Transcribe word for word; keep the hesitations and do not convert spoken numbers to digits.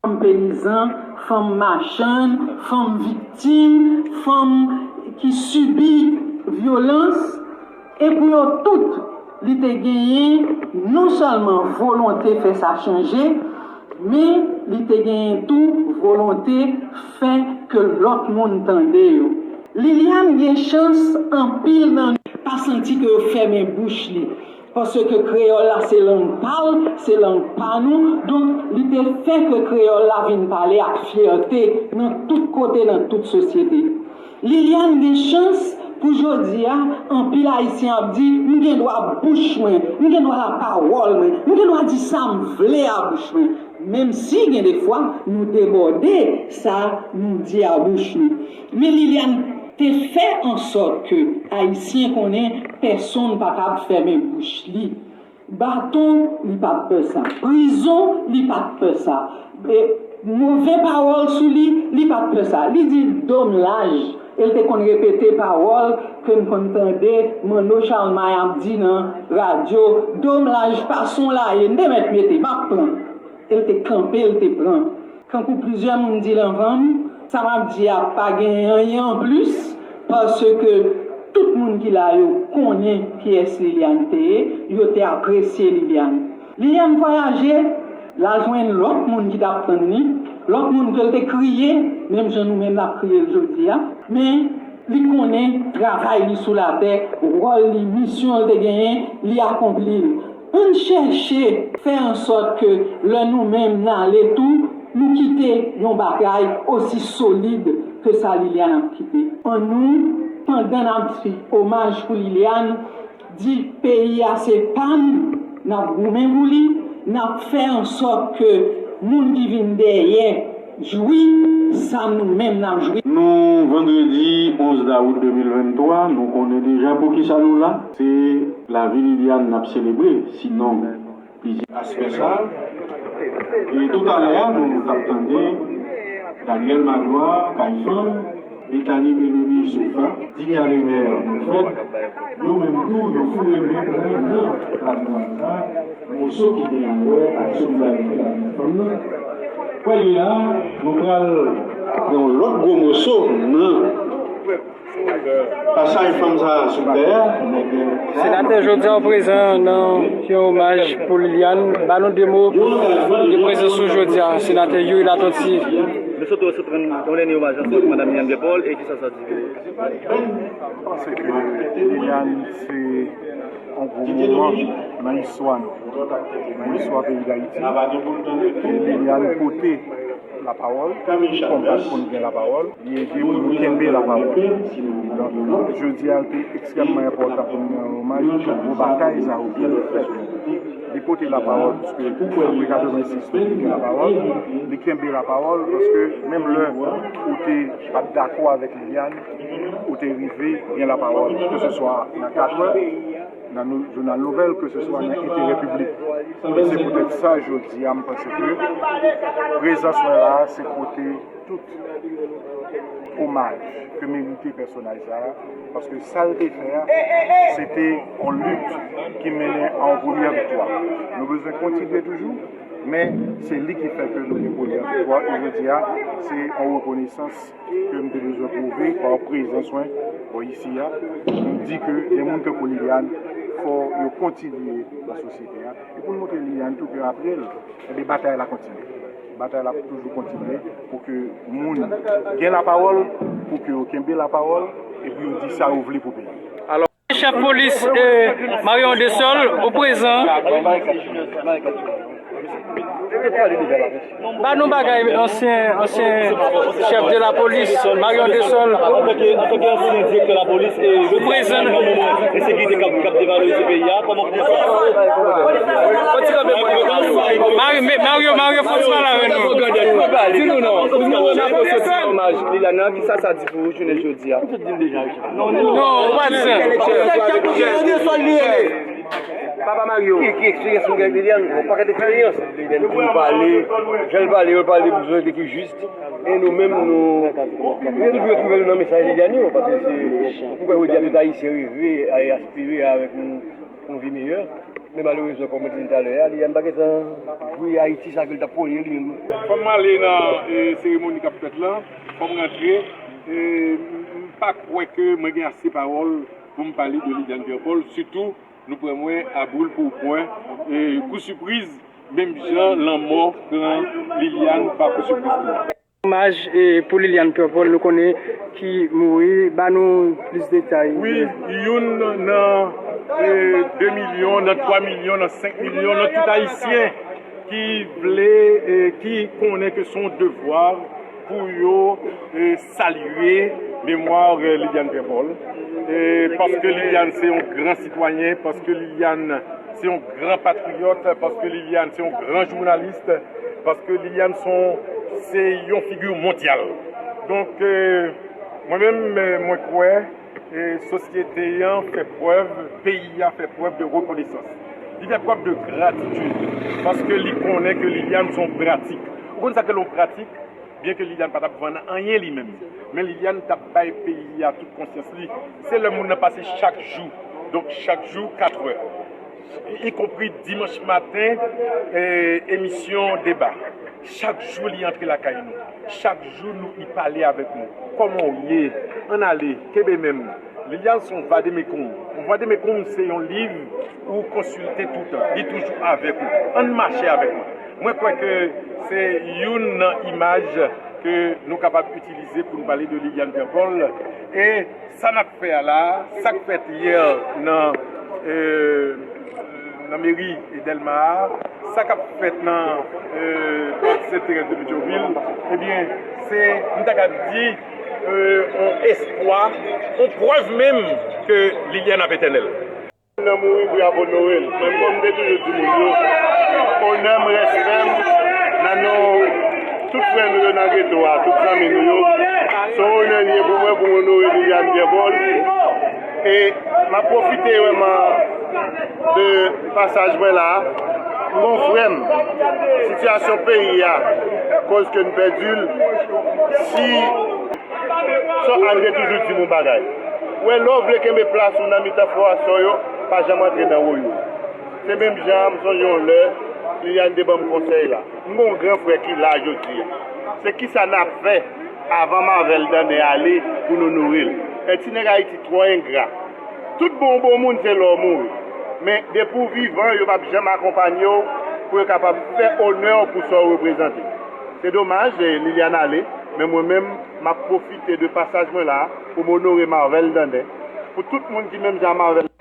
fanm peyizan, fanm machann, fanm viktim, fanm ki sibi vyolans, e pou yo tout, li te genyen non sèlman volonte fè sa chanje, men li te genyen tou volonte fè ke lòt moun tande yo. Liliane gen chans anpil nan nou pa santi ke yo fèmen bouch li. Paske kreyòl la se lang pa l, se lang pa nou, donk li te fè ke kreyòl la vin pale ak fyète nan tout kote, nan tout sosyete. Liliane gen chans pou jodi a, anpil Ayisyen ap di, "M gen dwa bouch mwen, m gen dwa lapawòl mwen, m gen dwa di sa m vle a bouch mwen." Menm si gen de fwa nou debòde sa nou di a bouch nou. Men Liliane te fè an sòt ke Ayisyen konnen pèsonn pa kab fèmen bouch li. Baton, li pa t pè sa. Prizon, li pa t pè sa. E, move pawòl sou li, li pa t pè sa. Li di, "Domlaj." E l te konn repete pawòl ke n konn tande Manno Chalmay ap di nan radyo, "Domlaj, pa s on la ye, m te mèt mete, m ap pran." E l te kanpe, l te pran. Kankou plizyè moun di l anvan m, sa m ap di a pa gen anyen anplis, paske tout moun ki la yo konnen kiyès Liliane te ye, yo te apresye Liliane. Liliane vwayaje, l al jwenn lòt moun ki t ap tann li, lòt moun ke l te kriye, menm jan nou menm n ap kriye l jodi a, men li konnen travay li sou latè, wòl li, misyon l te genyen, li akonpli l. Ann chèche fè an sòt ke lè nou menm n ale tou, nou kite yon bagay osi solid ke sa Liliane ap kite. Annou, pandan n ap di omaj pou Liliane, di peyi a se pa n, n ap goumen pou li, n ap fè an sòt ke moun ki vin dèyè jwi sa nou menm n ap jwi. Nou vandredi onz dawout de mil venntwa, nou konnen deja poukisa nou la. Se lavi Liliane n ap selebre, sinon plizyè aspè sa. E toutalè a, nou t ap tande Daniel Magloire, Kay Fanm, Bethany Mélanie Souffrant, Dinia Lemaire, nou fèt, yo menm tou, yo foure men pou nou nan patrimwàn sa, moso ki gen a wè ak solidarite lavi fanm nan. Kounye a, nou pral pran yon lòt gwo moso nan pasaj fanm sa a sou tè a. Senatè, jodi a w prezan nan yon omaj pou Liliane. Ba nou de mo de prezans ou jodi a, Senatè Youri Latortue. Nou sot resevwa yon dènye omaj ansanm ak Madanm Liliane Pierre Paul e kisa sa di pou ou? Mwen panse ke Liliane se yon gwo moman nan istwa nou, nan istwa peyi Dayiti. E Liliane pote lapawòl, li konbat pou n gen lapawòl, li ede pou nou kenbe lapawòl. Donk, jodi a, l te ekstrèmman enpòtan pou n rann omaj pou gwo batay sa yo ki fèt. Li pote lapawòl, paske apre katrevensis, nou te gen lapawòl. Li kenbe lapawòl, paske menm lè ou te pa t dakò avèk Liliane, ou te rive gen lapawòl, ke se swa nan katwè, nan nou, jounal nouvèl, ke se swa nan enterè piblik. E se poutèt sa, jodi a, m panse ke prezans mwen la a, se pote tout omaj ke merite pèsonaj sa a, paske sa l te fè a, se te yon lit ki mennen a yon premyè viktwa. Nou bezwen kontinye toujou, men se li ki fè ke nou gen premyè viktwa, e jodi a, se yon rekonesans ke m te bezwen pwouve pa prezans mwen bò isi a, pou m di ke gen moun tankou Liliane, fò yo kontinye nan sosyete a. E pou n montre Liliane tou ke apre l, ebyen, batay la kontinye. Batay la ap toujou kontinye pou ke moun gen lapawòl, pou ke yo kenbe lapawòl, epi yo di sa yo vle pou peyi. Alò, chèf polis, eh, Marion Dessol, ou prezan. Ba nou bagay ansyen, ansyen chèf de la polis, Marion Dessol. Antanke, antanke ansyen direktè lapolis, e jodi a, nan moman ensekirite k ap, k ap devalorize peyi a, kòman w konprann sa? Mari-, me-, Mario, Mario, fò ti pale avè nou. Di nou non. Chapo soti nan omaj Liliane, kisa sa di pou ou jounen jodi a? Non, ou pa di sa. Papa Mario. Ki, ki eksperyans nou gen ak Liliane? Yon pakèt eksperyans. Liliane toujou pale, jan l pale, yo pale pou yon sòt ki jis. E nou menm, nou, nou toujou retwouve nou nan mesaj Liliane yo, paske se, nou kwè jodi a tout Ayisyen reve e aspire avèk yon, yon vi meyè. Men malerezman, kòm mwen te di talè a, Liliane pa gentan jwe Ayiti sa ke l t ap pwone li menm. Fò m ale nan e, seremoni k ap fèt lan, fò m rantre. E, m m pa kwè ke mwen gen ase pawòl pou m pale de Liliane Pierre Paul, sitou nou pran mwen a boul pou pwen. E, kou sipriz, menm jan lanmò pran Liliane pa kou sipriz tou. Omaj e, pou Liliane Pierre Paul, nou konnen ki mouri. Ba nou plis detay. Wi, youn nan e, de milyon, nan twa milyon, nan senk milyon, nan tout Ayisyen ki vle, e, ki konnen ke se yon devwa pou yo e, salye memwa e, Liliane Pierre Paul. E, paske Liliane se yon gran sitwayen, paske Liliane se yon gran patriyòt, paske Liliane se yon gran jounalis, paske Liliane se yon, se yon figi mondyal. Donk, e, mwen menm, e, mwen kwè e, sosyete an fè prèv, peyi a fè prèv de rekonesans. Li fè prèv de gratitid, paske li konnen ke Liliane se yon pratik. Ou konn sa k rele yon pratik? Byen ke Liliane pa t ap vann anyen li menm, men Liliane t ap bay peyi a tout konsyans li. Se lè moun nan pase chak jou, donk chak jou, katrè, ikonpri dimanch maten, e, emisyon deba. Chak jou li antre lakay nou. Chak jou nou, li pale avèk nou. Kòman w ye? Ann ale, kenbe men m. Liliane se yon vademekoum. Yon vademekoum se yon liv ou konsilte toutan. Li toujou avèk ou. Ann mache avèk mwen. Mwen kwè ke se youn nan imaj ke nou kapab itilize pou n pale de Liliane Pierre Paul. E sa n ap fè a la, sa k fèt yè nan, e, nan meri Dèlma a, sa k ap fèt nan, e, Pòt Sent Terèz de Petyonvil, ebyen, se, m ta ka di, e, yon espwa, yon prèv menm ke Liliane ap etènèl. Nan mouri pou y ap onore l. Men kòm m te toujou di moun yo, onè m, respè m, nan non tout frè nou yo nan geto a, tout zanmi nou yo, se yon onè l ye pou mwen pou m onore Liliane Pierre Paul. E m ap pwofite vrèman de pasaj mwen la a. M gon frè m, sitiyasyon peyi a, koz ke n pèdi l, si Sò Ann te toujou di m yon bagay. Ou wè, lè w vle kenbe plas ou nan mitan frè a sò yo, pa janm antre nan woyo. Se menm jan an, m sonje yon lè, Liliane te ban m konsèy la. M gon gran frè ki la jodi a. Se kisa n ap fè avan Marvel Dandin ale pou n onore l? E ti nèg Ayiti twò engra. Tout bon bon moun se lè w mouri. Men depi w vivan, yo p ap janm akonpanye w pou yo kapab fè onè w pou sa w reprezante. Se domaj, e, Liliane ale, men mwen menm, m ap pwofite de pasaj mwen la pou m onore Marvel Dandin. Pou tout moun ki menm jan a Marvel